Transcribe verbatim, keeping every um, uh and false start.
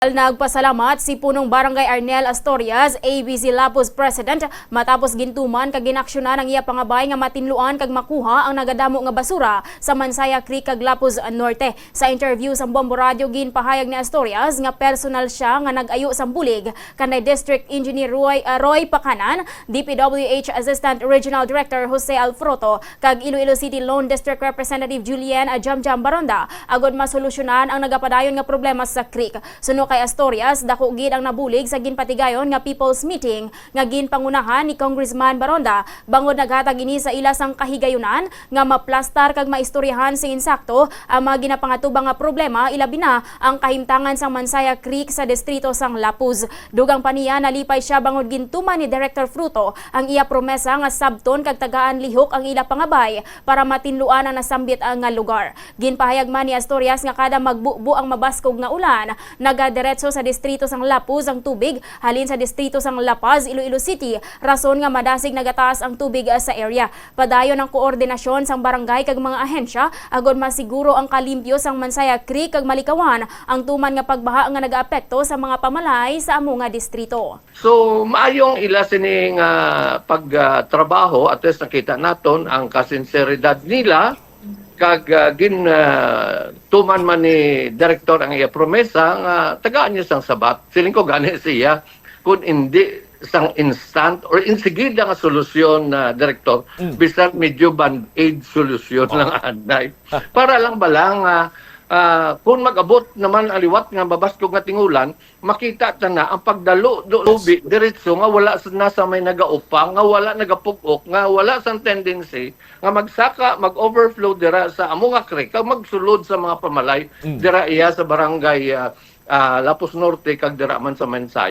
Nagpasalamat si Punong Barangay Arnel Astorias, A B C Lapuz President, matapos gintuman kag ginaksyonan ang iya pangabay nga matinluan kag makuha ang nagadamo nga basura sa Mansaya Creek kag Lapuz Norte. Sa interview sa Bombo Radio, ginpahayag ni Astorias nga personal siya nga nag-ayo sang bulig kanay District Engineer Roy, ah, Roy Pacanan, D P W H Assistant Regional Director Jose Alfroto, kag Iloilo City Lone District Representative Julian, ah, Jamjam Baronda, agod masolusyonan ang nagapadayon nga problema sa creek. Suno kay Astorias, dako gid ang nabulig sa ginpatigayon nga people's meeting nga ginpangunahan ni Congressman Baronda, bangod naghatag ini sa ila sang kahigayunan nga maplastar kag maistoryahan sing insakto ang mga ginapangatubang nga problema, ilabi na ang kahimtangan sang Mansaya Creek sa distrito sang Lapuz. Dugang pa niya, nalipay siya bangod gintuman ni Director Fruto ang iya promesa nga sabton kag tagaan lihok ang ila pangabay para matinluan ang nasambit, ah, nga lugar. Ginpahayag man ni Astorias nga kada magbubo ang mabaskog nga ulan, nagadiretso sa distrito sang Lapuz ang tubig halin sa distrito sang La Paz, Iloilo City, rason nga madasig nagataas ang tubig, ah, sa area. Padayon ang koordinasyon sang barangay kag mga ahensya agod masiguro ang kalimpyo sang Mansaya Creek kag malikawan ang tuman nga pagbaha nga nagaapekto sa mga pamalay sa amo nga distrito. So, maayong ila sini nga pagtrabaho, at least nakita naton ang kasinseridad nila, kag, ah, gin, ah, tuman man ni Direktor ang iya promesa nga tagaan niya sang sabat. Siling ko gani siya, kung hindi sang instant or insigida nga solusyon na, Direktor, Mm. bisan medyo band-aid solusyon Oh. lang anay. Ah. Para lang ba lang, ah, ah, kung mag-abot naman ang liwat nga mabaskog nga tingulan, makita ta na ang pagdalo do Yes. lubi diretso nga wala sa, na sa may nagaupang, nga wala nagapug-ok, nga wala sang tendency nga magsaka, mag-overflow dira sa amo nga creek, kag magsulod sa mga pamalay Mm. dira iya sa barangay, ah, ah, Lapuz Norte, kag dira man sa Mansaya.